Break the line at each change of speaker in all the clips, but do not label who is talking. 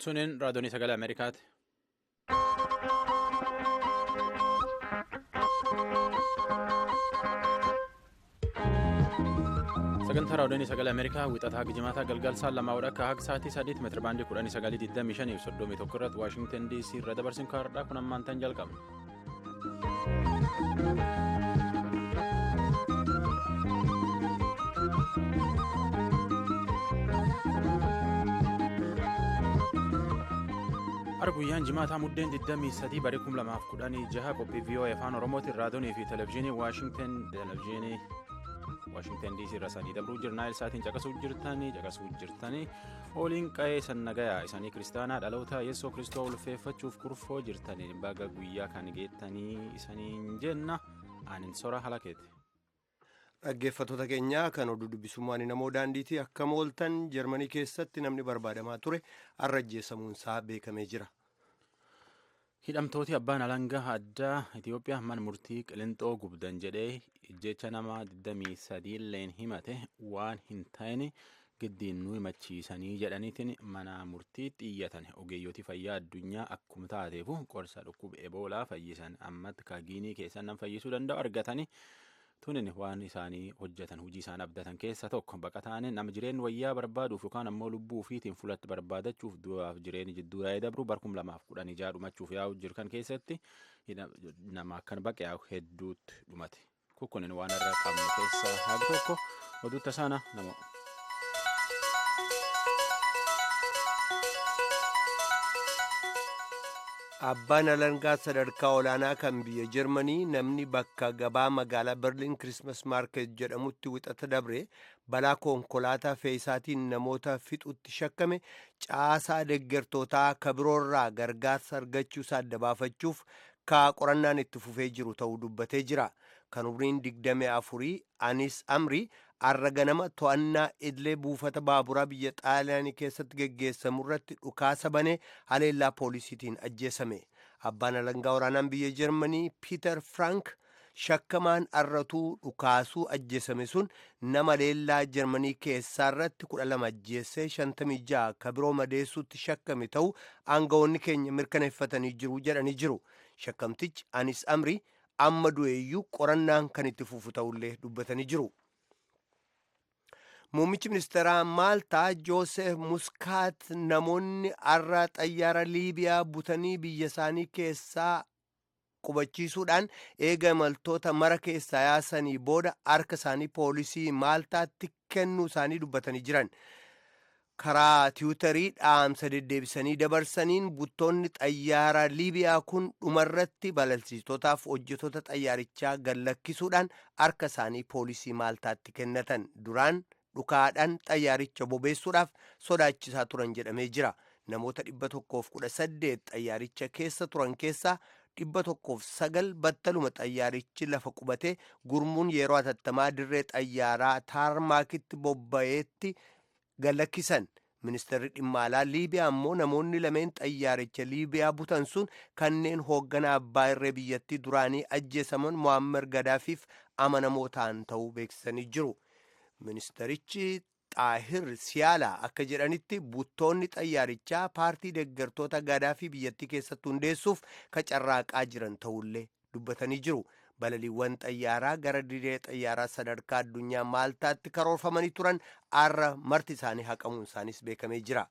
Suniin raadiyoonii sagalee Ameerikaati. Sagantaa raadiyoonii sagalee Ameerikaa wixataa gijimaataa galgal saan lamaa hodha akka sa'aatii sadiitti meetira baandii 1925 fi 31 irratti Waashingtan DC irra dabarsin kaardhaa kun ammaan tan jalqabna. Har'a guyyaan jimaataa muddeen 23 barii 2016 qophii VOA afaan Oromootiin raadiyoonii fi televezyiinii Waashingtan DC irra sanii dabruu jirnaa isaatiin caqasuu jirtanii oliin qa'ee sannagayaa isanii kiristaanaa dhaloota yeessoo kiristoo ulfeeffachuuf kurfoo jirtanii baga guyyaa kan geettanii isaniin jenna anin sora halakeeti.
Dhaggeeffattoota keenyaa kan oduu dubbisummaan namoo daandiitii akka mooltan Jarmanii keessatti namni barbaadamaa ture har'a ajjeesamuunsaa beekamee jira.
Hidhamtooti abbaan alangaa addaa Itoophiyaa mana murtii Qilixoo gubdan jedhee ijjecha nama 23 illeen himate waan hin taane giddiin nu himachiisanii jedhaniitiin mana murtii xiyyatan ogeeyyooti fayyaa addunyaa akkuma taateefu qorsa dhukkuba eboolaa fayyisan ammatti kaagiinii keessan nam fayyisuu danda'u argatanii. Tunin waan isaanii hojjetan hojii isaan abdatan keessa tokko baqataan nama jireenya wayyaa barbaaduuf yookaan ammoo lubbuu ofiitiin fulatti barbaadachuuf du'aaf jireenya jidduu yaa'ee dabru bar 2016 dhumachuuf yaa'u jirkan keessatti nama akkan baqe yaa'u hedduutti dhumate. Kukkunin waan irraa qabnu keessaa haali tokko oduu tasaana nama.
Abbaan alangaa sadarkaa olaanaa kan biyya Jarmanii namni bakka gabaa magaalaa Berliin Kirismas Maarket jedhamutti wixata dabre balaa konkolaataa fe'isaatiin namoota fixutti shakkame caasaa deeggartootaa kabiroorraa gargaarsa argachuusaa adda baafachuuf ka qorannaan itti fufee jiru ta'uu dubbatee jira. Kan umriin 24 Anis Amri har'a ganama to'annaa idilee buufata baaburaa biyya Xaaliyaanii keessatti geggeessamu irratti dhukaasa banee haleellaa poolisiitiin ajjeesame. Abbaan alangaa waraanaan biyya Jarmanii Piiter Frank shakkamaan arratuu dhukaasuu ajjeesame sun nama haleellaa Jarmanii keessaa irratti 12 ajjeessee 56 ka biroo madeessuutti shakkame ta'uu aangawoonni keenya mirkaneeffatanii jiru jedhanii jiru. Shakkamtichi Anis Amri amma du'eeyyuu qorannaan kan itti fufu ta'ullee dubbatanii jiru. Muummichi ministeeraa Maaltaa Joosef Muskaat namoonni har'a xayyaara Liibiyaa butanii biyya isaanii keessaa qubachiisuudhaan eega imaltoota mara keessaa yaasanii booda harka isaanii poolisii Maaltaatti kennuu isaanii dubbatanii jiran. Karaa tiwutarii dhaamsa deddeebisanii dabarsaniin buttoonni xayyaara Liibiyaa kun dhumarratti balalsiistootaaf hojjetoota xayyaarichaa gad lakkisuudhaan harka isaanii poolisii Maaltaatti kennatan. Duraan dhukaadhaan xayyaaricha bobeessuudhaaf sodaachisaa turan jedhamee jira. Namoota 118 xayyaaricha keessa turan keessaa 109 battaluma xayyaarichi lafa qubatee gurmuun yeroo hatattamaa dirree xayyaaraa taarmaakitti bobba'eetti gad lakkisan. Ministeerri dhimma alaa Liibiyaa ammoo namoonni lameen xayyaaricha Liibiyaa butan sun kanneen hoogganaa abbaa irree biyyattii duraanii ajjeesaman Mo'ammer Gadaafiif amanamoo ta'an ta'uu beeksisanii jiru. Ministerichi Xaahir Siyaalaa akka jedhanitti buttoonni xayyaarichaa paartii deeggartoota Gadaafii biyyattii keessatti hundeessuuf kacarraaqaa jiran ta'ullee dubbatanii jiru. Balaliiwwan xayyaaraa gara dirree xayyaaraa sadarkaa addunyaa Maaltaatti karoorfamanii turan har'a marti isaanii haqamuun isaaniis beekamee jira.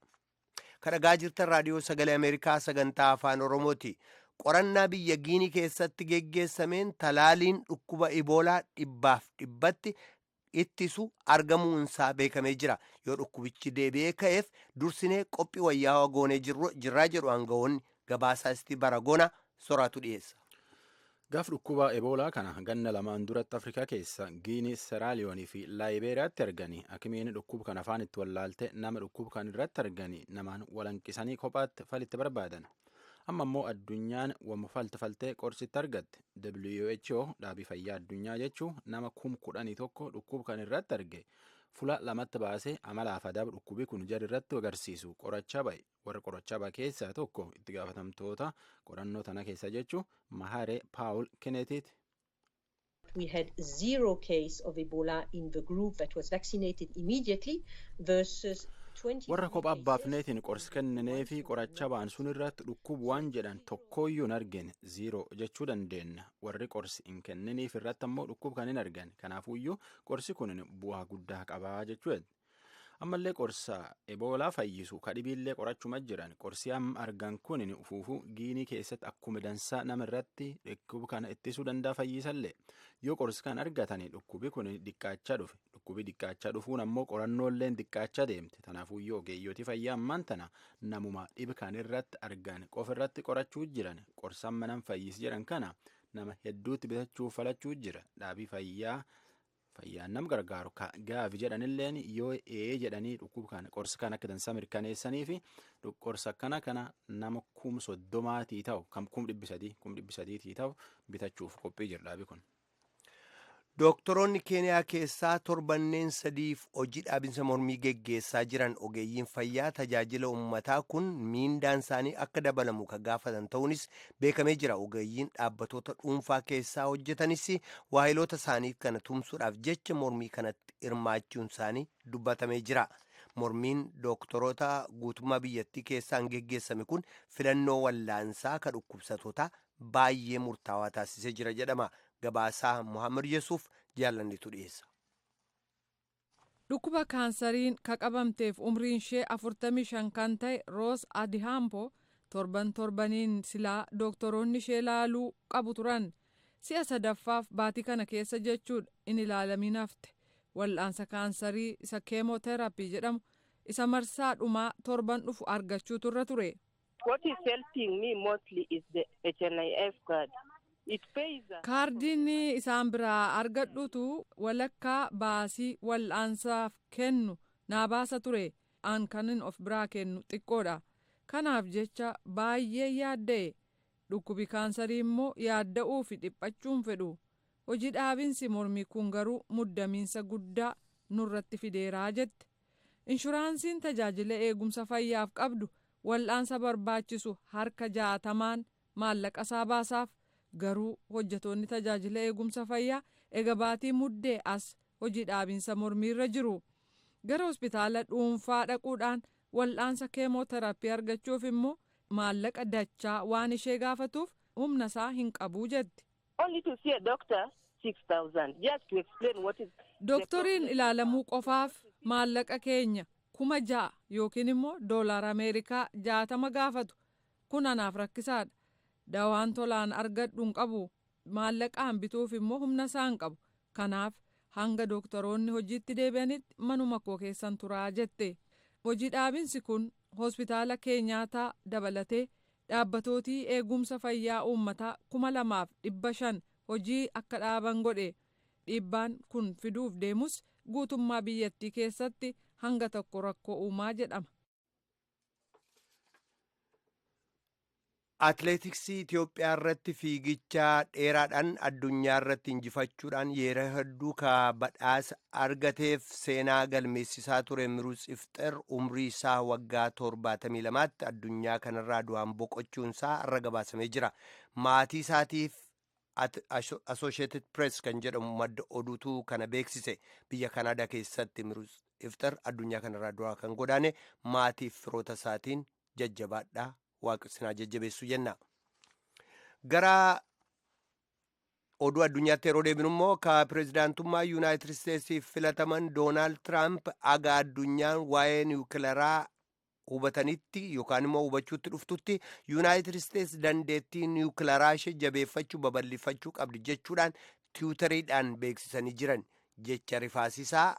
Kan dhagaa jirtan raadiyoo sagalee Ameerikaa sagantaa afaan Oromooti. Qorannaa biyya Giinii keessatti geggeessameen talaaliin dhukkuba Iboolaa dhibbaaf dhibbatti ittisu argamuunsaa beekamee jira. Yoo dhukkubichi deebi'ee ka'eef dursinee qophii wayyaa goonee jirraa jedhu aangawoonni gabaasaa isti baragoona soraatu dhiyeessa.
Gaaf dhukkuba Eboolaa kana ganna lamaan duratti Afrikaa keessa Giinii, Seraaliyoonii fi Laayibeeriyaatti arganii hakimiin dhukkuba kana afaan itti wallaalte nama dhukkuba kan irratti arganii namaan walanqisanii kophaatti falitti barbaadan. Amma immoo addunyaan wama falti faltee qorsitti argatte. WHO dhaabii fayyaa addunyaa jechuun nama 11,000 dhukkuba kan irratti arge fula lamatti baasee amalaaf adaaba dhukkubii kun jara irratti agarsiisu qorachaa ba'e. Warra qorachaa ba'e keessaa tokko itti gaafatamtoota qorannoo tana keessa jechuun Maharee Paawul Keneetiiti.
We had zero case of Ebola in the group that was vaccinated immediately versus
Warra kophaa baafneetiin qorsi kenninee fi qoracha ba'an sun irratti dhukkubu waan jedhan tokkooyyuu hin argine, zero jechuu dandeenya. Warri qorsi hin kenniniif irratti ammoo dhukkuba kan hin argan. Kanaafuyyuu qorsi kun bu'aa guddaa qabaa jechuudha. Ammallee qorsa Eboolaa fayyisu kadhibiillee qorachuma jiran. Qorsi amma argan kun ufuufuu Giinii keessatti akkuma dansaa nama irratti dhukkuba kana ittisuu danda'a, fayyisallee. Yoo qorsi kan argatani dhukkubi kun diqqaachaa dhufe, dhukkubi diqqaachaa dhufuun ammoo qorannoolleen diqqaachaa deemte. Tanaafuyyuu ogeeyyooti fayyaa ammaan tana namuma dhibi kan irratti argan qofa irratti qorachuu jiran. Qorsa amma nam fayyis jedhan kana nama hedduutti bitachuu falachuu jira. Dhaabii fayyaa fayyaan nam gargaaru gaafi jedhanilleen yoo ee jedhanii dhukkuba kana qorsa kana akka dansaa mirkaneessanii fi qorsa akkana kana nama 30,000 ta'u kan 300,000 300,000 ta'u bitachuuf qophii jira dhaabi kun.
Dooktoroonni Keeniyaa keessaa torbanneen sadiif hojii dhaabinsa mormii geggeessaa jiran. Ogeeyyiin fayyaa tajaajila uummataa kun miindaan isaanii akka dabalamu kan gaafatan ta'uunis beekamee jira. Ogeeyyiin dhaabbatoota dhuunfaa keessaa hojjetanis waahiloota isaanii kana tumsuudhaaf jecha mormii kanatti hirmaachuun isaanii dubbatamee jira. Mormiin dooktoroota guutummaa biyyattii keessaan geggeessame kun filannoo wallaansaa kan dhukkubsatootaa baay'ee murtaawaa taasisee jira jedhama. Gabaasaa Mohaammed Yesuuf jaalannitu dhiyeessa.
Dhukkuba kaansariin ka qabamteef umriin ishee 45 kan ta'e Roos Adihampo torban torbaniin silaa dooktoroonni ishee laaluu qabu turan. Si'a sadaffaaf baatii kana keessa jechuudha in ilaalamin hafte. Wal'aansa kaansarii isa keemooteraappii jedhamu isa marsaa dhumaa torban dhufu argachuu turre ture.
What is helping me mostly is the HNIF card. It pays.
Kaardiin isaan biraa argadhutu walakkaa baasii wal'aansaaf kennu naa baasa ture. An kanin of biraa kennu xiqqoodha. Kanaaf jecha baay'ee yaadda'e. Dhukkubi kaansarii immoo yaadda'uu fi dhiphachuun fedhu. Hojii dhaabinsi mormii kun garuu muddamiinsa guddaa nurratti fideeraa jette. Inshuraansiin tajaajila eegumsa fayyaaf qabdu wal'aansa barbaachisu harka 60n maallaqa isaa baasaaf, garuu hojjetoonni tajaajila eegumsa fayyaa ega baatii Muddee as hojii dhaabinsa mormiirra jiru. Gara hospitaala dhuunfaa dhaquudhaan wal'aansa keemooteraappii argachuuf immoo maallaqa dachaa waan ishee gaafatuuf humna isaa hin qabuu jetti.
Only to see a doctor, 6,000. Just to explain what is.
Dooktoriin ilaalamuu qofaaf maallaqa keenya 6,000 yookiin immoo doolaara Ameerikaa 60 gaafatu. Kun anaaf rakkisaadha. Dawaan tolaan argadhu hin qabu. Maallaqaan bituuf immoo humna isaa hin qabu. Kanaaf hanga dooktoroonni hojiitti deebi'anitti manuma koo keessan turaa jette. Hojii dhaabinsi kun hospitaala Keenyaataa dabalatee dhaabbatootii eegumsa fayyaa uummataa 2,500 hojii akka dhaaban godhe. Dhiibbaan kun fiduuf deemus guutummaa biyyattii keessatti hanga tokko rakkoo uumaa jedhama.
Atileetiksii Itoophiyaa irratti fiigicha dheeraadhaan addunyaa irratti injifachuudhaan yeroo hedduu ka badhaasa argateef seenaa galmeessisaa ture Miruuts Ifxer umrii isaa waggaa 72tti addunyaa kanarraa du'aan boqochuun isaa irra gabaasamee jira. Maatii isaatiif Associated Press kan jedhamu madda oduutu kana beeksise. Biyya Kanaadaa keessatti Miruuts Ifxer addunyaa kanarraa du'aa kan godaane maatiif firoota isaatiin jajjabaadhaa, waaqessinaa jajjabeessu jenna. Gara oduu addunyaatti yeroo deebinu immoo, ka pirezidaantummaa Yuunaayitid Isteetsiif filataman Doonaald Tiraamp aga addunyaan waa'ee niwukilaraa hubatanitti yookaan immoo hubachuutti dhuftutti Yuunaayitid Isteets dandeettii niwukilaraa ishee jabeeffachuu babal'ifachuu qabdi jechuudhaan tiwutariidhaan beeksisanii jiran. Jecha rifaasisaa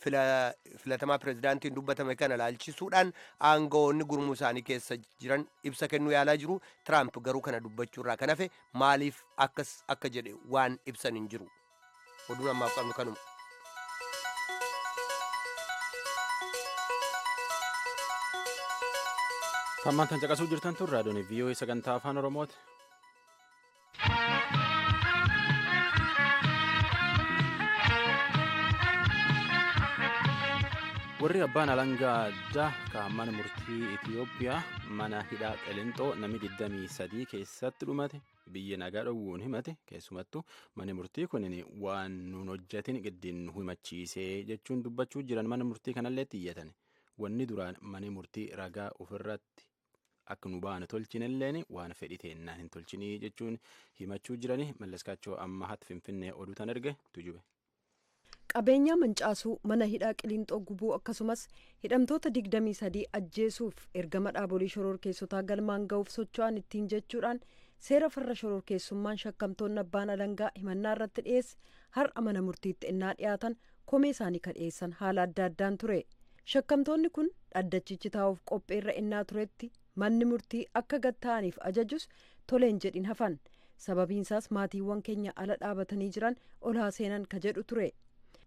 filatamaa pirezidaantiin dubbatame kana laalchisuudhaan aangawoonni gurmuu isaanii keessa jiran ibsa kennuu yaalaa jiru. Tiraamp garuu kana dubbachuurraa kan hafe maaliif akkas akka jedhe waan ibsan hin jiru. Oduun ammaaf qabnu kanuma.
Tammaan kan caqasuu jirtan tun raadiyoon VOA sagantaa Afaan Oromooti. Warri abbaan alangaa addaa ka mana murtii Itiyoophiyaa mana hidhaa Qilinxoo namni 23 keessatti dhumate biyya nagaa dhowwuun himate, keessumattuu manni murtii kun waan nuun hojjetin giddiin nu himachiisee jechuun dubbachuu jiran, mana murtii kanallee iyyatan. Wanni duraan mani murtii ragaa ofirratti akka nu baanu tolchinelleen waan fedhi teennaan hin tolchinii jechuun himachuu jirani. Mallaskaachoo amma hatti Finfinnee oduu tan erge tujube.
Qabeenyaa mancaasuu, mana hidhaa Qiliinxoo gubuu, akkasumas hidhamtoota 23 ajjeesuuf ergama dhaabolee shororkeessotaa galmaan ga'uuf socho'an ittiin jechuudhaan seera farra shororkeessummaan shakkamtoonni abbaan alangaa himannaa irratti dhiyeesse har'a mana murtiitti ennaa dhiyaatan komee isaanii kan dhiyeessan haala adda addaan ture. Shakkamtoonni kun dhaddachichi taa'uuf qopheerra ennaa turetti manni murtii akka gad ta'aniif ajajus toleen jedhin hafan. Sababiinsaas maatiiwwan keenya ala dhaabatanii jiran ol haa seenan ka jedhu ture.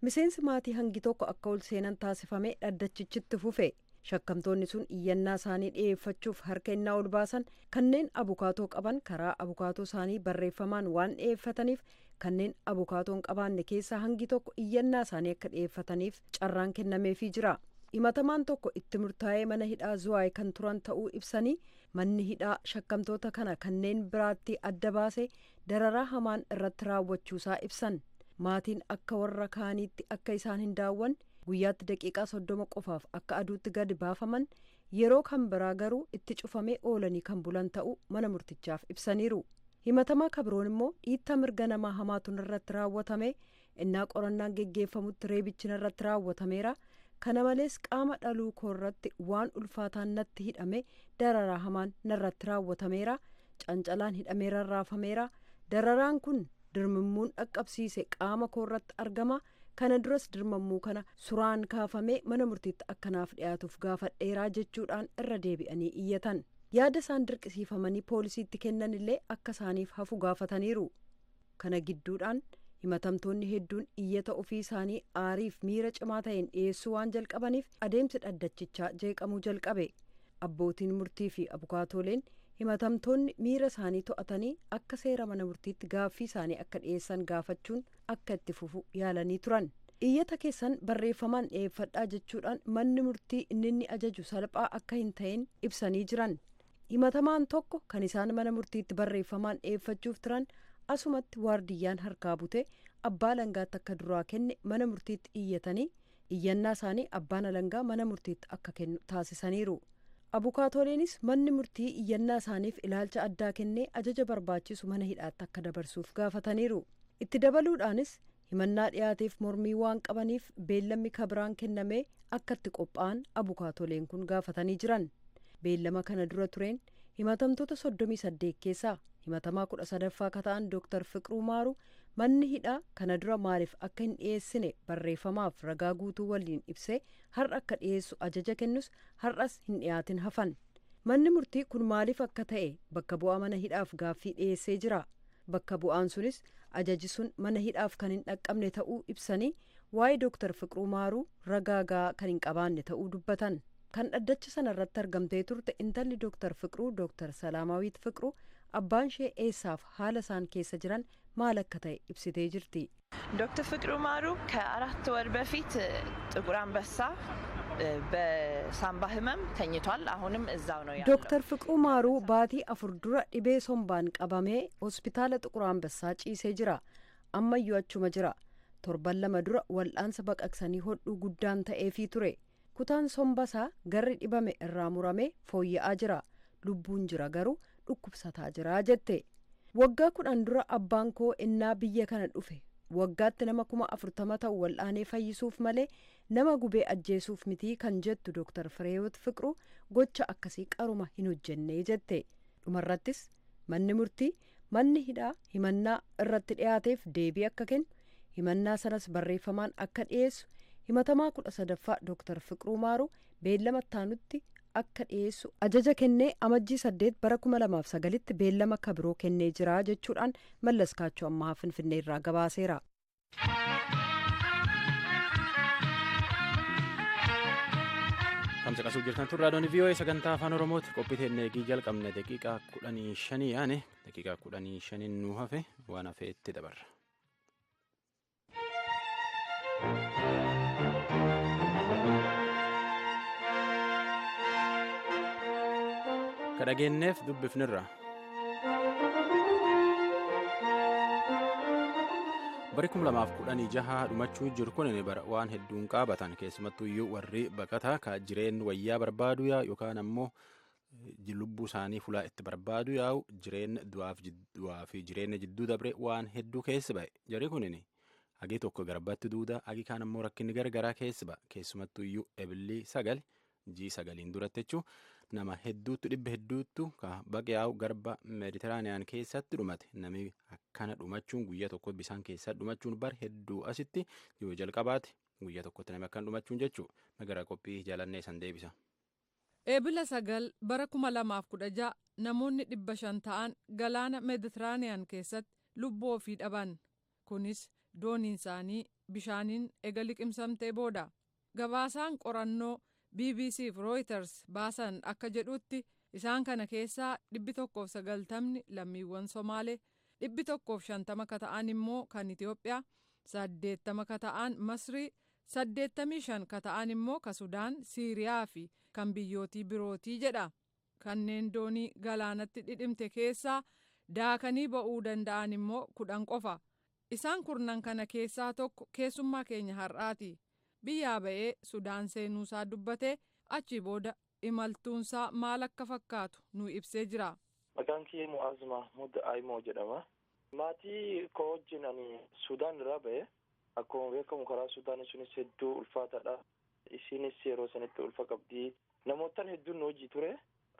Miseensi maatii hangi tokko akka ol seenan taasifamee dhaddachichitti fufe. Shakkamtoonni sun iyyannaa isaanii dhi'eeffachuuf harka innaa ol baasan kanneen abukaatoo qaban karaa abukaatoo isaanii barreeffamaan waan dhi'eeffataniif, kanneen abukaatoo hin qabaanne keessaa hangi tokko iyyannaa isaanii akka dhi'eeffataniif carraan kennameefii jira. Himatamaan tokko itti murtaa'ee mana hidhaa Zuwaay kan turan ta'uu ibsanii, manni hidhaa shakkamtoota kana kanneen biraatti adda baase dararaa hamaan irratti raawwachuusaa ibsan. Maatiin akka warra kaaniitti akka isaan hin daawwanne, guyyaatti daqiiqaa 30 qofaaf akka aduutti gadi baafaman, yeroo kan biraa garuu itti cufamee oolanii kan bulan ta'uu mana murtichaaf ibsaniiru. Himatamaa kabiroon immoo dhiitta mirga namaa hamaatu irratti raawwatame, innaa qorannaan geggeeffamutti reebichi irratti raawwatameera, kana malees qaama dhaluu koorratti waan ulfaataan natti hidhame, dararaa hamaan narratti raawwatameera, cancalaan hidhamee rarraafameera, dararaan kun dirmammuun dhaqqabsiise qaama koorratti argama, kana duras dirmammuu kana suraan kaafamee mana murtiitti akkanaaf dhiyaatuuf gaafadheeraa jechuudhaan irra deebi'anii iyyatan. Yaada isaan dirqisiifamanii poolisiitti kennan illee akka isaaniif hafu gaafataniiru. Kana gidduudhaan himatamtoonni hedduun iyyata ofii isaanii aariif miira cimaa ta'een dhiyeessuu waan jalqabaniif adeemsi dhaddachichaa jeeqamuu jalqabe. Abbootiin murtii fi abukaatooleen himatamtoonni miira isaanii to'atanii akka seera mana murtiitti gaaffii isaanii akka dhiyeessan gaafachuun akka itti fufu yaalanii turan. Iyyata keessan barreeffamaan dhiyeeffadhaa jechuudhaan manni murtii inni inni ajaju salphaa akka hin ta'in ibsanii jiran. Himatamaan tokko kan isaan mana murtiitti barreeffamaan dhiyeeffachuuf turan asumatti waardiyyaan harkaa bute abbaa alangaatti akka duraa kenne mana murtiitti iyyatanii, iyyannaa isaanii abbaan alangaa mana murtiitti akka kennu taasisaniiru. Abukaatoleenis manni murtii iyyannaa isaaniif ilaalcha addaa kennee ajaja barbaachisu mana hidhaatti akka dabarsuuf gaafataniiru. Itti dabaluudhaanis himannaa dhiyaateef mormii waan qabaniif beellamni kabiraan kennamee akka itti qophaa'an abukaatoleen kun gaafatanii jiran. Beellama kana dura tureen himatamtoota 38 keessaa himatamaa 13ffaa ka ta'an Dooktar Fiqiruu Maaru manni hidhaa kana dura maaliif akka hin dhiyeessine barreeffamaaf ragaa guutuu waliin ibsee har'a akka dhiyeessu ajaja kennus har'as hin dhiyaatin hafan. Manni murtii kun maaliif akka ta'e bakka bu'aa mana hidhaaf gaaffii dhiyeessee jira. Bakka bu'aan sunis ajaji sun mana hidhaaf kan hin dhaqqabne ta'uu ibsanii waa'ee Dooktar Fiqiruu Maaruu ragaa gahaa kan hin qabaanne ta'uu dubbatan. Kan dhaddacha sana irratti argamtee turte intalli Dooktar Fiqiruu, Dooktar Salaamaawit Fiqiruu, abbaan ishee eessaaf haala isaan keessa jiran maal akka ta'e ibsitee jirti.
ዶክተር ፍቅሩ ማሩ ከ4 ወር በፊት ጥቁር አንበሳ በሳምባ ህመም ተኝቷል። አሁንም እዛው ነው ያለው።
Dooktar Fiqiruu Maaruu baatii 4 dura dhibee sombaan qabamee hospitaala Xiqur Ambassaa ciisee jira. Ammayyuu achuma jira. Torban 2 dura wal'aansa baqaqsanii hodhuu guddaan ta'eefii ture. Kutaan sombasaa garri dhibame irraa murame fooyya'aa jira. Lubbuun jira, garuu dhukkubsataa jira jette. Waggaa 10 dura abbaan koo innaa biyya kana dhufe waggaatti nama 40,000 ta'u wal'aanee fayyisuuf malee nama gubee ajjeesuuf mitii kan jettu Dooktar Fireewoot Fiqiruu gocha akkasii qaruma hin hojjenne jette. Dhumarrattis manni murtii manni hidhaa himannaa irratti dhiyaateef deebii akka kennu, himannaa sanas barreeffamaan akka dhiyeessu, himatamaa 13ffaa Dooktar Fiqiruu Maaruu beellama ittaanutti akka dhiyeessu ajaja kennee amajjii 8 bara 2009tti beellama kabiroo kennee jira jechuudhaan Mallaskaachoo Ammahaa Finfinnee irraa gabaaseera.
Tamsaqasuu jirtan tun raadiyoon VOA sagantaa afaan Oromooti. Qophii teennee eegii jalqabne daqiiqaa 15 yaane, daqiiqaa 15 nu hafe, waan hafeetti dabarra. Ka dhageenyeef dubbifnirra. Bari 2016 dhumachuu jiru kun bara waan hedduun qaabatan, keessumattuu iyyuu warri baqataa ka jireen wayyaa barbaadu yaa yookaan ammoo lubbuu isaanii fulaa itti barbaadu yaa'u jireen du'aa fi jireenya jidduu dabre waan hedduu keessa ba'e. Jarri kunin hagii tokko garbatti duuda, hagii kaan ammoo rakkinni gargaraa keessa ba'a. Keessumattuu iyyuu ebilii 9 jii 9 duratti jechuun nama hedduuttu dhibba hedduuttu ka baqe yaa'u garba Meeditiraaniyaan keessatti dhumate. Namni akkana dhumachuun guyyaa tokko bisaan keessatti dhumachuun bar hedduu asitti yoo jalqabaate guyyaa tokkotti namni akkana dhumachuun jechuudha. Magara qophii jaalannee san deebisa.
Eebila 9 bara 2016 namoonni 500 ta'an galaana Meeditiraaniyaan keessatti lubbuu ofii dhaban. Kunis dooniin isaanii bishaaniin ega liqimsamtee booda. Gabaasaan qorannoo BBC fi Reuters baasan akka jedhutti isaan kana keessaa 190 lammiiwwan Somaalee, 150 ka ta'an immoo kan Itoophiyaa, 80 ka ta'an Masrii, 85 ka ta'an immoo ka Sudaan, Siiriyaa fi kan biyyootii birootii jedha. Kanneen doonii galaanatti dhidhimte keessaa daakanii ba'uu danda'an immoo 10 qofa. Isaan kurnan kana keessaa tokko keessummaa keenya har'aati. Biyyaa ba'ee Sudaan seenuusaa dubbatee achi booda imaltuunsaa maal akka fakkaatu nu ibsee jira.
Maqaan kiyya Mu'aaz Mahmud Ayimoo jedhama. Maatii koo wajjin ani Sudaan irraa ba'e. Akkuma beekamu karaa Sudaan sunis hedduu ulfaataadha. Isiinis yeroo sanitti ulfa qabdi. Namootaan hedduun nu hojii ture.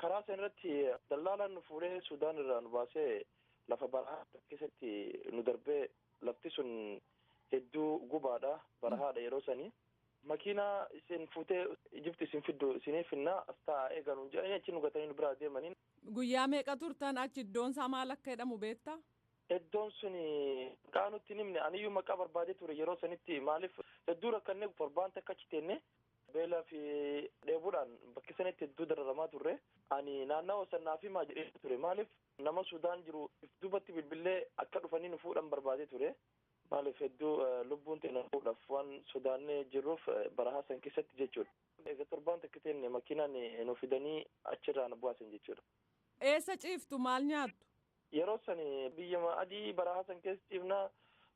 Karaa san irratti dallaalaan nu fuudhee Sudaan irraa nu baasee lafa barahaa keessatti nu darbee, lafti sun hedduu gubaadha, barahaadha yeroo sanii. Makiinaa isin fuutee Ijipti isin fiddu isinii finnaa as taa'aa eegalu jedhanii achi nu gatanii nu biraa deemanii.
Guyyaa meeqa turtan achi? Iddoon isaa maal akka jedhamu beektaa?
Iddoon sun maqaa nutti hin himne. Aniyyuu maqaa barbaadee ture yeroo sanitti. Maaliif hedduu rakkannee torbaan takka achi teenne, beelaa fi dheebuudhaan bakki sanitti hedduu dararamaa turre. Ani naannawa sannaa fi maa jedhee ture, maaliif nama Sudaan jiru duubatti bilbillee akka dhufanii nu fuudhan barbaadee ture. Maaliif hedduu lubbuun teenya fuudhaaf waan sodaannee jirruuf barahaa san keessatti jechuudha. Egaa torbaan takka teenne, makiinaan nu fidanii achirraa nu baasan jechuudha.
Eessa ciiftu? Maal nyaattu?
Yeroo san biyya adii barahaa san keessa ciifnaa.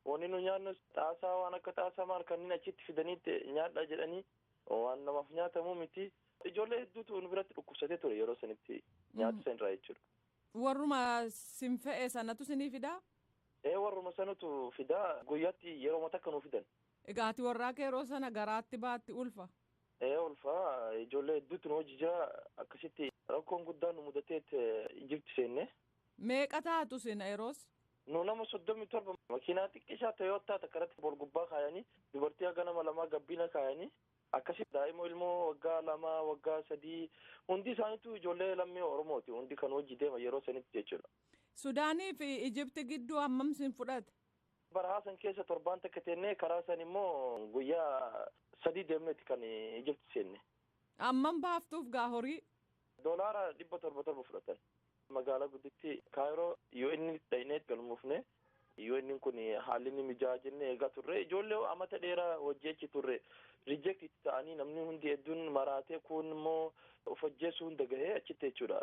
Wanni nu nyaannu xaasaa, waan akka xaasaa maal kanneen achitti fidaniitti nyaadha jedhanii, waan namaaf nyaatamuu miti. Ijoollee hedduutu nu biratti dhukkubsatee ture yeroo sanitti nyaata san irraa jechuudha.
Warruma sin fe'e sanatu sinii fidaa?
Ee, warruma sanatu fidaa, guyyaatti yeroo takka nu fidan.
Egaa ati warraa kee yeroo sana garaatti baatti ulfa?
Ee, ulfa. Ijoollee hedduutu nu hojii jira. Akkasitti rakkoon guddaan nu mudateet Ijipti seenne.
Meeqa taatu sin yeroos?
Nu nama 37. Makiinaa xiqqishaa Toyootaa takka irratti bol gubbaa kaayanii, dubartii haga nama lamaa gabbiina kaayanii, akkasi daa'ima ilmoo waggaa 2, waggaa 3, hundi isaaniitu ijoollee lammii Oromooti, hundi kan hojii deema yeroo sanitti jechuudha.
Sudaanii fi Ijipti gidduu hammam sin fudhate?
Barahaa san keessa torbaan takka teennee, karaa san immoo guyyaa 3 deemneeti kan Ijipti seenne.
Hammam baaftuuf gaa horii?
Doolaara 700 fudhatan. Magaalaa gudditti Kaayiroo yoo inni dhaynee galmoofne, yoo inni kun haalli inni mijaa'aa jennee eegaa turre. Ijoollee amata dheeraa hojii achi turre reject itti ta'anii, namni hundi hedduun maraatee, kun immoo of ajjeesuu hunda gahee achitti jechuudha.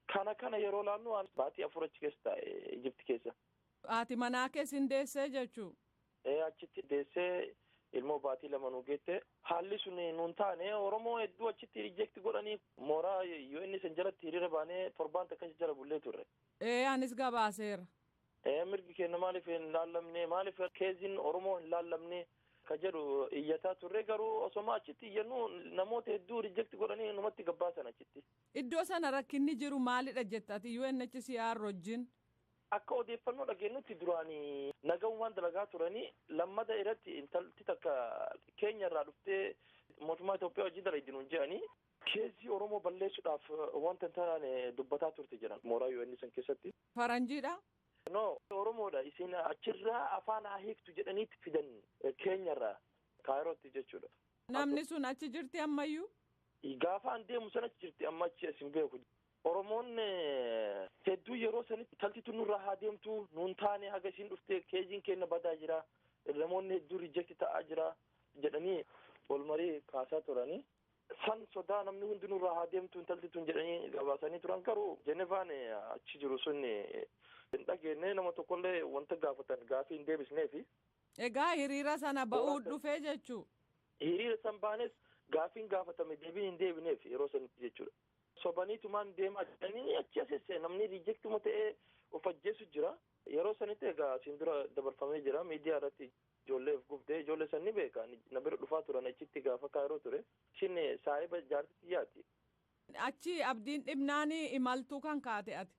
Kana yeroo laalnu baatii 4 achi keessa taa'e Ijipti keessa.
Haati manaa keessa hin deessee jechuu?
Ee, achitti deessee, ilmoo baatii 2 nu geette. Haalli sun nuun taane. Oromoo hedduu achitti reject godhanii, mooraa yoo inni san jalatti hiriira baanee torbaan takka jala bullee turre.
Ee, anis gabaaseera.
Ee, mirgi keenya maaliif hin laallamne, maaliif keeziin Oromoo hin laallamne ka jedhu iyyataa turre. Garuu osoma achitti iyyannu namoota hedduu reject godhanii numatti gabbaasan achitti.
Iddoo sana rakkinni jiru maalidha jetta ati UNHCR wajjin?
Akka odeeffannoo dhageenyutti duraanii nagaumaan dalagaa turanii, lammata irratti intalti takka keenya irraa dhuftee mootummaa Itoophiyaa hojii dalagdi nuun jedhanii, keessi Oromoo balleessuudhaaf wanta hin taane dubbataa turte jedhan mooraa UN san keessatti.
Faranjiidha?
No, Oromoodha. Isin achirraa afaan haa hiiktu jedhaniitti fidan keenyarraa Kaayirootti jechuudha.
Namni sun achi jirti ammayyuu?
Gaafa an deemu sana achi jirti, amma achi as hin beeku. Oromoon hedduu yeroo sanitti taltitu nurraa haa deemtu, nuun taane, haga isiin dhuftee keejiin keenya badaa jira, namoonni hedduu reject ta'aa jira jedhanii walmarii kaasaa turanii. San sodaa namni hundi nurraa haa deemtu intalti tun jedhanii gabaasanii turan. Garuu Jenevaan achi jiru sun hin dhageenye, nama tokkollee wanta gaafatan gaafii hin deebisneefi.
Egaa hiriira sana ba'uu dhufee jechuu.
Hiriira san baanes gaafiin gaafatame deebiin hin deebineef yeroo sanitti jechuudha. Sobaniitumaan deemaa jiranii achi asesse namni riijektiuma ta'ee of ajjeesu jira. Yeroo sanitti egaa asiin dura dabarfamee jira miidiyaa irratti ijoolleef gubdee ijoollee san ni beeka na bira dhufaa turan achitti gaafa kaayiroo ture. Ishiin saahiba jaartitti yaati.
Achi abdiin dhibnaanii imaltuu kan kaate ati.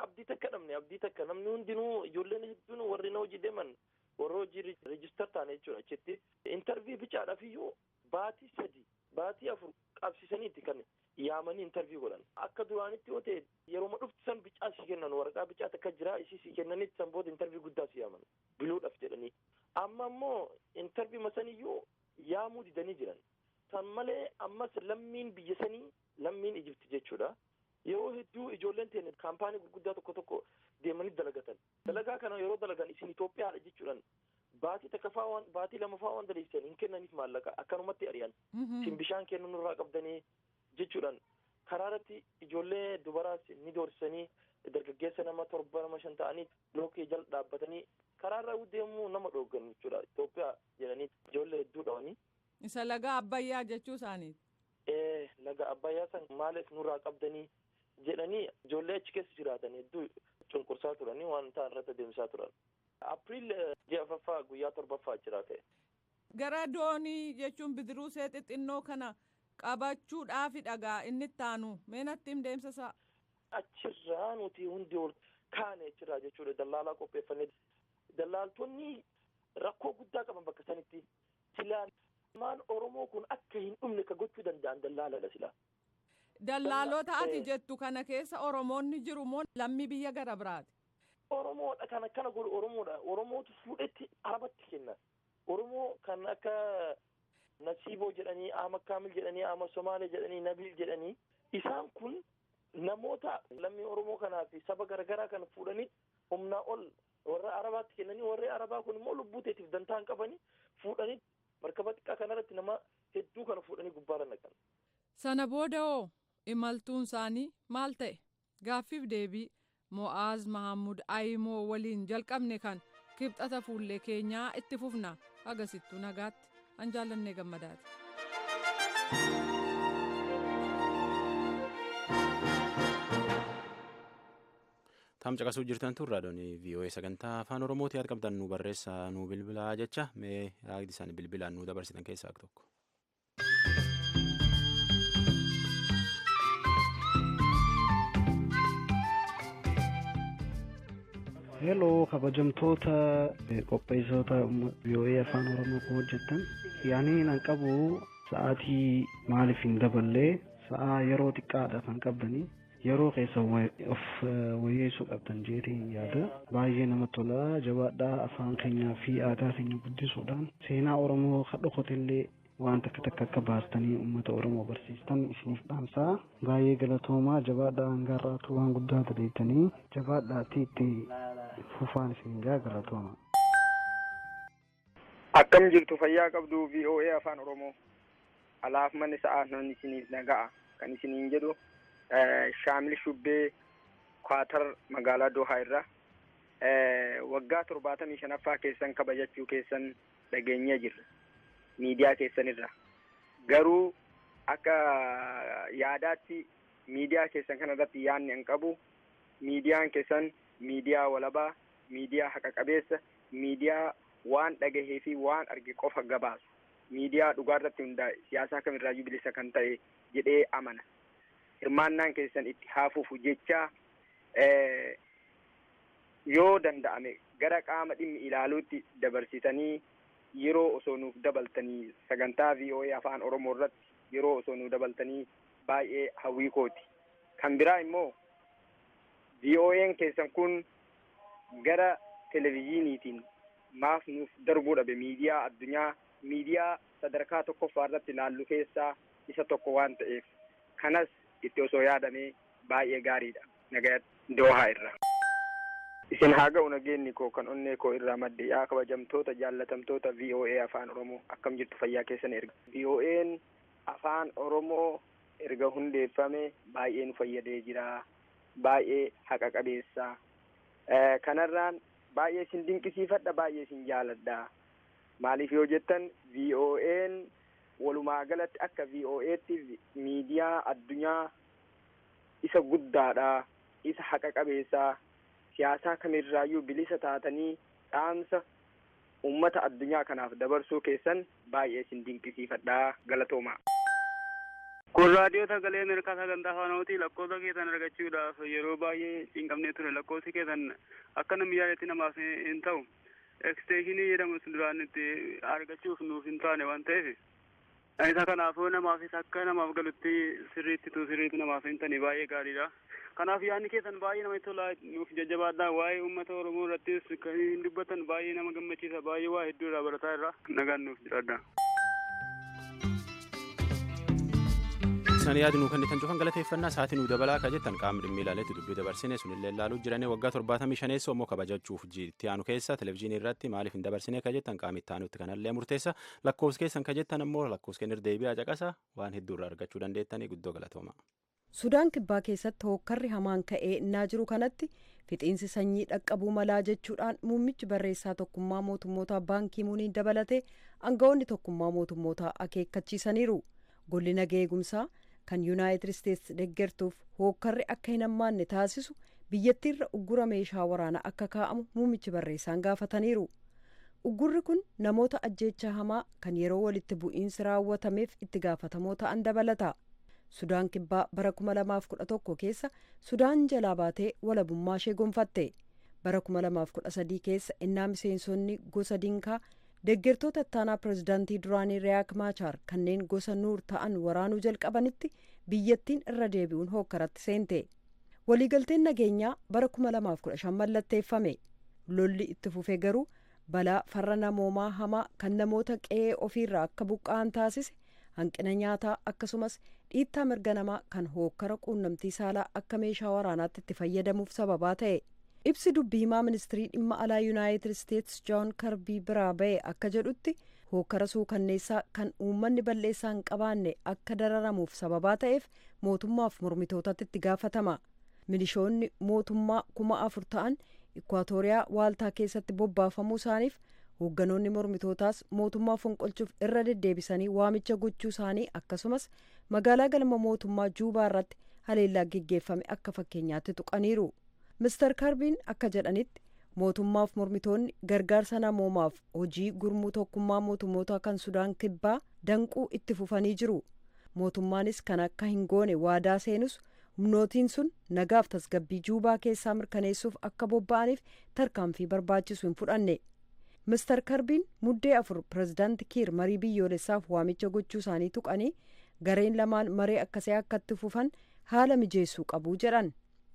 Abdii takka dhabne, abdii takka. Namni hundinuu, ijoolleen hedduun warri na hojii deeman, warra hojii register taane jechuudha, achitti interview bicaadhaaf iyyuu baatii 3, baatii 4 qabsiisaniiti kan yaamanii interview godhan. Akka duraanitti yoo ta'e yeroo dhufti san bicaa si kennan, waraqaa bicaa takka jira, isii si kennanitti san booda interview guddaa si yaaman biluudhaaf jedhanii. Amma immoo interview masaniyyuu yaamuu didanii jiran. San malee ammas lammiin biyya sanii, lammiin Ijipti jechuudha. Yeroo hedduu ijoolleen teenya kaampaanii gurguddaa tokko tokko deemanii dalagatan. Dalagaa kana yeroo dalagan isin Itoophiyaadha jechuudhaan baatii takka faa waan, baatii 2 faa waan daleessisan hin kennaniif maallaqa, akkanumatti ari'an. Isin bishaan kennuu nurraa qabdanii jechuudhaan karaa irratti ijoollee dubaraas ni doorsisanii, dargaggeessa nama torba, nama shan ta'anii lookee jala dhaabbatanii karaa irra deemuu nama dhooggan jechuudha. Itoophiyaa jedhanii ijoollee hedduu dhawanii.
Isa laga Abbayyaa jechuu isaaniiti.
Ee, laga Abbayyaa san maaliif nurraa qabdanii jedhanii ijoollee achi keessa jiraatan hedduu cunqursaa turanii waan ta'an irratti adeemsaa turan. April ji'a 4ffaa guyyaa 7ffaa jira ta'e.
Gara doonii jechuun bidiruu see xixinnoo kana qabachuudhaafi dhagaa inni itti aanu mee natti him deemsa isaa.
Achirraa nuti hundi ol kaane achirraa jechuudha, dallaalaa qopheeffannee. Dallaaltonni rakkoo guddaa qaban bakka sanitti. Silaa maan Oromoo kun akka hin dhumne ka gochuu danda'an dallaaladha silaa.
Dallaalota ati jettu kana keessa Oromoonni jiru moo lammii biyya gara biraati?
Oromoodha kan akkana godhu, Oromoodha. Oromootu fuudhetti Arabatti kenna. Oromoo kan akka Nasiiboo jedhanii, Ahmad Kaamil jedhanii, Ahmad Somaalee jedhanii, Nabil jedhanii, isaan kun namoota lammii Oromoo kanaa fi saba garaagaraa kan fuudhanii humnaa ol warra Arabaatti kennanii, warri Arabaa kun immoo lubbuu teetiif dantaa hin qabanii fuudhanii markaba xiqqaa kanarratti nama hedduu kana fuudhanii gubbaarra naqan.
Sana booda hoo imaltuun isaanii maal ta'e? Gaaffiif deebii Mo'aaz Mahammud Ayimoo waliin jalqabne kan kibxata fuullee keenyaa itti fufna. Agasittuu nagaatti, an Jaallannee Gammadaati.
Taam caqasuu jirtan tun raadiyoon VOA sagantaa Afaan Oromooti. Yaad qabdan nu barreessaa, nu bilbilaa jecha. Mee yaadni isaan bilbilaan nu dabarsitan keessaa tokko.
Heloo, kabajamtoota qopheessitoota VOA Afaan Oromoo kan hojjettan, yaani nan qabu sa'aatii maaliif hin daballee? Sa'aa yeroo xiqqaadha kan qabdanii, yeroo keessa of wayyeessuu qabdan jeetiin yaada. Baay'ee namatti tola, jabaadhaa. Afaan keenyaa fi aadaa keenya guddisuudhaan seenaa Oromoo kan dhokotellee waan takka takka akka baastanii uummata Oromoo barsiistan isiniif dhaamsaa. Baay'ee galatoomaa, jabaadhaa. Hangaarraatu waan guddaa daleetanii, jabaadhaatii itti fufaan isin gaa, galatooma.
Akkam jirtu, fayyaa qabdu VOA Afaan Oromoo? Alaaf manni sa'aa namni isiniif naga'a kan isiniin jedhu Shaamil Shubbee, Kwaatar, magaalaa Dohaa irra. Waggaa 75ffaa keessan kabajachuu keessan dhageenyee jirra miidiyaa keessan irra. Garuu akka yaadaatti miidiyaa keessan kana irratti yaadni an qabu, miidiyaan keessan miidiyaa walabaa, miidiyaa haqa qabeessa, miidiyaa waan dhagahee fi waan arge qofa gabaasu, miidiyaa dhugaa irratti hundaa'e, siyaasaa kamirraayyuu bilisa kan ta'e jedhee amana. Hirmaannaan keessan itti haafuuf jecha yoo danda'ame gara qaama dhimmi ilaaluutti dabarsitanii yeroo osoo nuuf dabaltanii, sagantaa VOA Afaan Oromoo irratti yeroo osoo nuuf dabaltanii baay'ee hawwii kooti. Kan biraa immoo VOA'n keessan kun gara televezyiiniitiin maaf nuuf darbuu dhabe? Miidiyaa addunyaa, miidiyaa sadarkaa tokkoffaa irratti ilaallu keessaa isa tokko waan ta'eef, kanas itti osoo yaadamee baay'ee gaariidha. Nagayatti, Doohaa irra. Isin haa ga'u nageenyi koo kan onnee koo irraa madde. Yaa kabajamtoota jaallatamtoota VOA Afaan Oromoo, akkam jirtu, fayyaa keessan? Erga VOA'n Afaan Oromoo erga hundeeffame baay'ee nu fayyadee jira, baay'ee haqa qabeessa. Kanarraan Baay'ee isin dinqisiifadha, baay'ee isin jaaladha. Maaliif yoo jettan VOA'n walumaa galatti akka VOA'tti miidiyaa addunyaa isa guddaadha, isa haqa qabeessaa, siyaasaa kamirraayyuu bilisa taatanii dhaamsa ummata addunyaa kanaaf dabarsuu keessan baay'ee isin dinqisiifadha, galatooma.
Kun raadiyoo sagalee Ameerikaa sagantaa afaan Oromootii. Lakkoofsa keessan argachuudhaaf yeroo baay'ee cinqamnee ture. Lakkoofsi keessan akka namni yaadetti namaaf hin ta'u. Extension jedhamu sun duraan itti argachuuf nuuf hin taane waan ta'eef. Isa kanaafuu namaafis akka namaaf galutti sirriitti tu sirriitti namaaf hin taane baay'ee gaariidha. Kanaaf yaadni keessan baay'ee namatti tola, nuuf jajjabaadha. Waa'ee uummata Oromoo irrattis kan hin dubbatan baay'ee nama gammachiisa. Baay'ee waa hedduu irraa barataa irra nagaan nuuf jiraadha.
Isaan yaadu nuu kennitan cufan galateeffannaa. Sa'aatii nuu dabalaa ka jettan qaamni dhimmi ilaaletti dubbii dabarsine sunillee ilaaluu jiranii. Waggaa 75 immoo kabajachuuf itti aanu keessa televizyiinii irratti maaliif hin dabarsine ka jettan qaamni itti aanutti kanallee murteessa. Lakkoofsa keessan ka jettan ammoo lakkoofsa kenniir deebi'aa caqasa, waan hedduu irraa argachuu dandeettanii. Guddoo galatooma.
Sudaan Kibbaa keessatti hookkarri hamaan ka'ee innaa jiru kanatti fixiinsi sanyii dhaqqabuu malaa jechuudhaan muummichi barreessaa Tokkummaa Mootummootaa Baan Kii Muuniin dabalatee aangawoonni Tokkummaa Mootummootaa akeekkachiisaniiru. Golli nagaa eegumsaa kan Yuunaayitid Isteetsi deeggartuuf hookkarri akka hin hammaanne taasisu biyyattiirra uggura meeshaa waraanaa akka kaa'amu muummichi barreessaan gaafataniiru. Uggurri kun namoota ajjeechaa hamaa kan yeroo walitti bu'iinsi raawwatameef itti gaafatamoo ta'an dabalata. Sudaan Kibbaa bara 2011 keessa Sudaan jalaa baatee walabummaa ishee gonfatte. Bara 2013 keessa innaa miseensonni gosa Dinkaa deeggartoota ittaanaa pirezidaantii duraanii Riyaak Maachaar kanneen gosa Nuur ta'an waraanuu jalqabanitti biyyattiin irra deebi'uun hookkaratti seente. Waliigalteen nageenyaa bara 2015 mallatteeffame. Lolli itti fufee garuu balaa farra namoomaa hamaa kan namoota qe'ee ofiirraa akka buqqa'an taasise, hanqina nyaataa, akkasumas dhiittaa mirga namaa kan hookkara quunnamtii saalaa akka meeshaa waraanaatti itti fayyadamuuf sababaa ta'e. Ibsi dubbii himaa ministirii dhimma alaa Yuunaayitid Isteetsi Joon Karbii biraa ba'e akka jedhutti, hookkara suukanneessaa kan uummanni balleessaa hin qabaanne akka dararamuuf sababaa ta'eef mootummaaf mormitootatti itti gaafatama. Milishoonni mootummaa 4,000 ta'an Ikwaatooriyaa Waaltaa keessatti bobbaafamuu isaaniif, hoogganoonni mormitootaas mootummaa fonqolchuuf irra deddeebisanii waamicha gochuu isaanii, akkasumas magaalaa galma mootummaa Juubaa irratti haleellaa geggeeffame akka fakkeenyaatti tuqaniiru. Mister Karbiin akka jedhanitti, mootummaaf mormitoonni gargaarsa namoomaaf hojii gurmuu Tokkummaa Mootummoota kan Sudaan Kibbaa danquu itti fufanii jiru. Mootummaanis kan akka hin goone waadaa seenus, humnootiin sun nagaaf tasgabbii Juubaa keessaa mirkaneessuuf akka bobba'aniif tarkaanfii barbaachisu hin fudhanne. Mister Karbiin Muddee 4 pirezidaanti Kiir marii biyyoolessaaf waamicha gochuu isaanii tuqanii, gareen lamaan maree akkasii akka itti fufan haala mijeessuu qabu jedhan.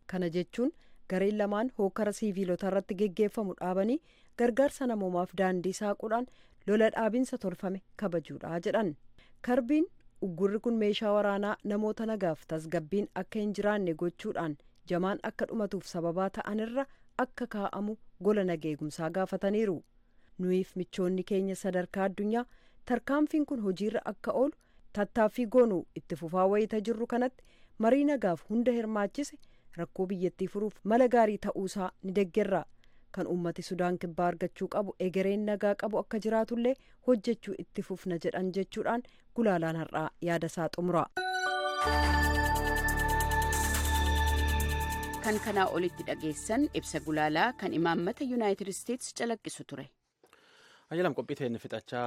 Kana jechuun gareen lamaan hookara siiviilota irratti geggeeffamu dhaabanii gargaarsa namoomaaf daandii saaquudhaan lola dhaabinsa tolfame kabajuudha jedhan Karbiin. Uggurri kun meeshaa waraanaa namoota nagaaf tasgabbiin akka hin jiraanne gochuudhaan jamaan akka dhumatuuf sababaa ta'anirra akka kaa'amu gola nageegumsaa gaafataniiru. Nuyiif michoonni keenya sadarkaa addunyaa tarkaanfiin kun hojiirra akka oolu tattaaffii goonuu itti fufaa wayita jirru kanatti, marii nagaaf hunda hirmaachise rakkoo biyyattii furuuf mala gaarii ta'uusaa ni deggerra. Kan uummati Sudaan Kibbaa argachuu qabu egereen nagaa qabu akka jiraatullee hojjechuu itti fufna jedhan jechuudhaan gulaalaan har'aa yaada isaa xumura.
Kan kanaa olitti dhageessan ibsa gulaalaa kan imaammata Yuunaayitid Isteetsi calaqqisu ture.
Ayyalam, qophii teenya fixachaa